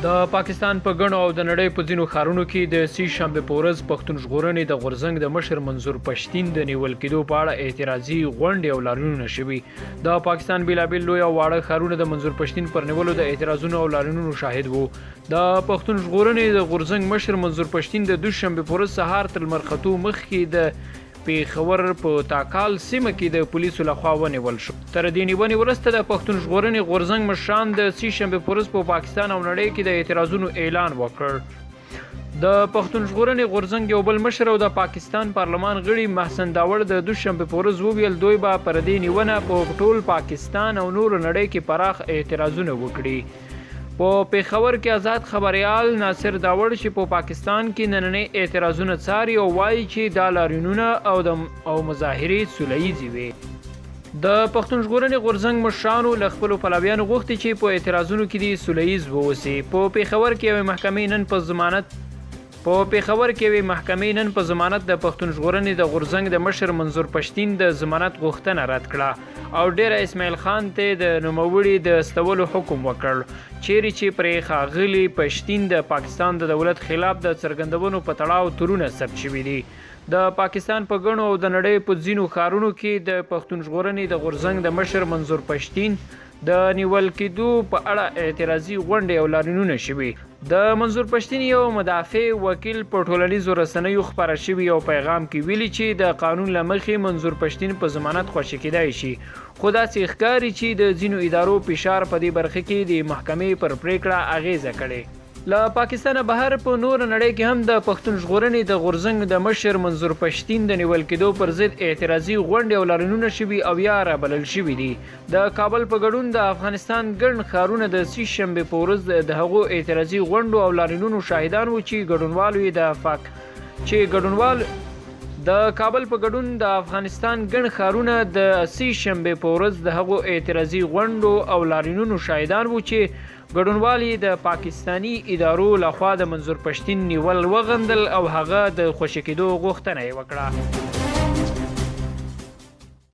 د پاکستان په ګڼو او د نړۍ په ځینو ښارونو کې د سی شنبې په ورځ پښتون ژغورنې د غورځنګ د مشر منظور پښتین د نیول کېدو په اړه اعتراضي غونډې او لاریونونه شوي. د پاکستان بیلابیل لوی او واړه ښارونه د منظور پښتین پر نیولو د اعتراضونو او لاریونونو شاهد وو. د پښتون ژغورنې د غورځنګ مشر منظور پښتین د دوشنبې په ورځ سهار تر لمر ختو مخکې د پېښور په تاکال سیمه کې د پولیسو لخوا ونیول شو. تر دې نیونې وروسته د پښتون ژغورنې غورځنګ مشران د سې شنبې په ورځ په پاکستان او نړۍ کې د اعتراضونو اعلان وکړ. د پښتون ژغورنې غورځنګ یو بل مشر او د پاکستان پارلمان غړي محسن داوړ د دوشنبې په ورځ وویل، دوی به پر دې نیونه په ټول پاکستان او نورو نړۍ کې پراخ اعتراضونه وکړي. په پېښور کې ازاد خبریال ناصر داوړ چې په پاکستان کې نننۍ اعتراضونه څاري او وایي چې دا لاریونونه او د او مظاهرې سوله ییزې وې. د پښتون ژغورنې غورځنګ مشرانو له خپلو پلویانو غوښتي چې په اعتراضونو کې دې سوله ییز واوسي. په پېښور کې یوې محکمې نن په ضمانت په پېښور کې یوې محکمې نن په ضمانت د پښتون ژغورنې د غورځنګ د مشر منظور پښتین د ضمانت غوښتنه رد کړه او ډېره اسماعیل خان ته د نوموړي د استولو حکم وکړ، چیرې چې پرې ښاغلي پښتین د پاکستان د دولت خلاف د څرګندونو په تړاو تورونه ثبت شوي دي. د پاکستان په ګڼو او د نړۍ په ځینو ښارونو کې د پښتون ژغورنې د غورځنګ د مشر منظور پښتین د نیول کېدو په اړه اعتراضي غونډې او لاریونونه شوي. د منظور پښتین یو مدافع وکیل په ټولنیزو رسنیو خپره شوي یو پیغام کې ویلي چې د قانون له مخې منظور پښتین په ضمانت خوشې کېدای شي، خو داسې ښکاري چې د ځینو ادارو فشار په دې برخه کې د محکمې پر پرېکړه اغېزه کړې. له پاکستانه بهر په نوره نړۍ کې هم د پښتون ژغورنې د غورځنګ د مشر منظور پښتین د نیول کېدو پر ضد اعتراضي غونډې او لاریونونه شوي او یا رابلل شوي دي. د کابل په ګډون د افغانستان ګڼ ښارونه د سې شنبې په ورځ د هغو اعتراضي غونډو او لاریونونو شاهدان وو چې ګډونوالو یې د فاک چې ګډونوال د کابل په ګډون د افغانستان ګڼ ښارونه د سې شنبې په ورځ د هغو اعتراضي غونډو او لاریونونو شاهدان وو چې ګډونوال یې د پاکستاني ادارو له خوا د منظور پښتین نیول وغندل او هغه د خوشې کېدو غوښتنه یې وکړه.